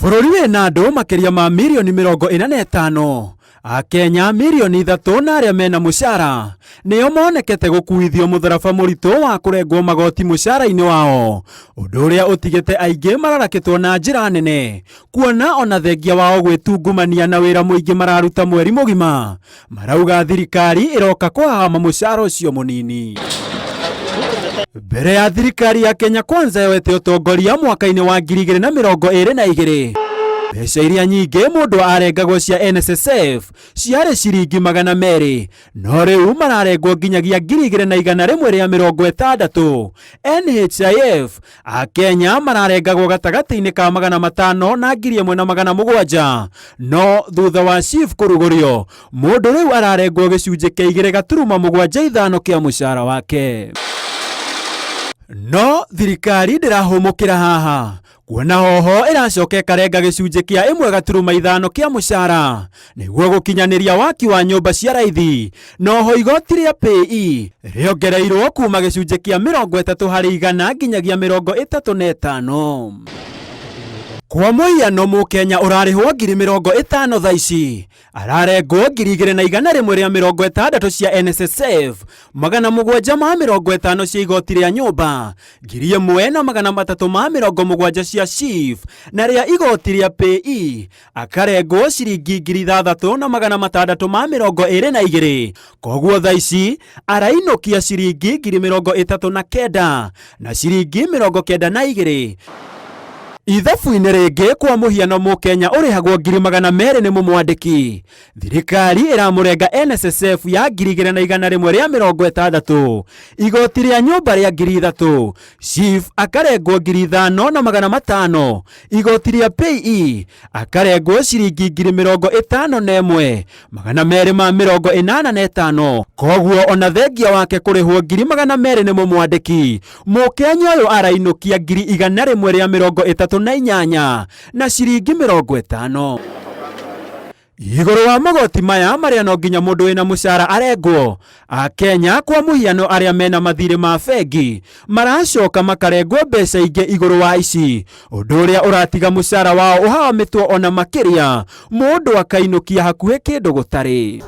Bũrũri wĩna andũ makĩria ma mirioni 45, Akenya mirioni 3 na arĩa mena mũcara nĩo monekete gũkuithio mũtharaba mũritũ wa kũrengwo magoti mũcara-inĩ wao, ũndũ ũrĩa ũtigĩte aingĩ mararakĩtwo na njĩra nene, kuona ona thengia wao gwĩtungumania na wĩra mũingĩ mararuta mweri mũgima, marauga thirikari ĩroka kũhahama mũcara ũcio mũnini. Mbere ya thirikari ya Kenya Kwanza yoete ũtongoria mwaka-inĩ wa 2022, mbeca iria nyingĩ mũndũ arengagwo cia NSSF ciarĩ ciringi 200, no rĩu mararengwo nginyagia 2160. NHIF Akenya mararengagwo gatagatĩ-inĩ ka 500 na 1700, no thutha wa SHIF kũrugũrio mũndũ rĩu ararengwo gĩcunjĩ kĩa 2.75 kĩa mũcara wake. No thirikari ndĩrahũmũkĩra haha, kuona hoho ĩracoka ĩkarenga gĩcunjĩ kĩa 1.5 kĩa mũcara nĩguo gũkinyanĩria waki wa nyũmba cia raithi. Noho igoti rĩa PAYE rĩongereirwo kuma gĩcunjĩ kĩa 30% nginyagia 35. Kwa mũhiano, mũkenya ũrarĩhwo 50,000 thaa ici ararengwo 2160 cia NSSF, 750 cia igoti rĩa nyũmba, 1370 cia SHIF, na rĩa igoti rĩa PAYE akarengwo ciringi 6622. Koguo thaa ici arainũkia ciringi 39,092 na ciringi 92. Ithabu-inĩ rĩngĩ, kwa mũhiano, mũkenya ũrĩhagwo 200,000 nĩ mũmwandĩki, thirikari ĩramũrenga NSSF ya 2160, igoti rĩa nyũmba rĩa 3000, SHIF akarengwo 5500, igoti rĩa PAYE akarengwo ciringi 51,285. Koguo ona thengia wake kũrĩhwo 200,000 nĩ mũmwandĩki, mũkenya ũyũ arainũkia 138 na ciringi 50. Igũrũ wa magoti maya marĩa no nginya mũndũ wĩna mũcara arengwo, Akenya kwa mũhiano arĩa mena mathirĩ ma bengi maracoka makarengwo mbeca ingĩ igũrũ wa ici, ũndũ ũrĩa ũratiga mũcara wao ũhahamĩtwo ona makĩria, mũndũ akainũkia hakuhĩ kĩndũ gũtarĩ.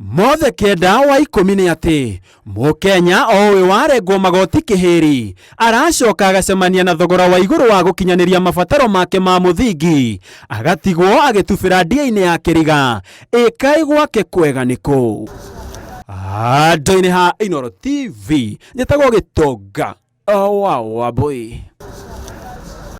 Mothe kenda wa ikũmi nĩ atĩ mũkenya o ũyũ warengwo magoti kĩhĩri aracoka agacemania na thogora wa igũrũ wa gũkinyanĩria mabataro make ma mũthingi, agatigwo agĩtubĩra ndia-inĩ ya kĩriga. Ĩkaĩ gwake kwega nĩkũ? Andũ-inĩ ha Inooro TV, njĩtagwo Gĩtonga wa Wambui.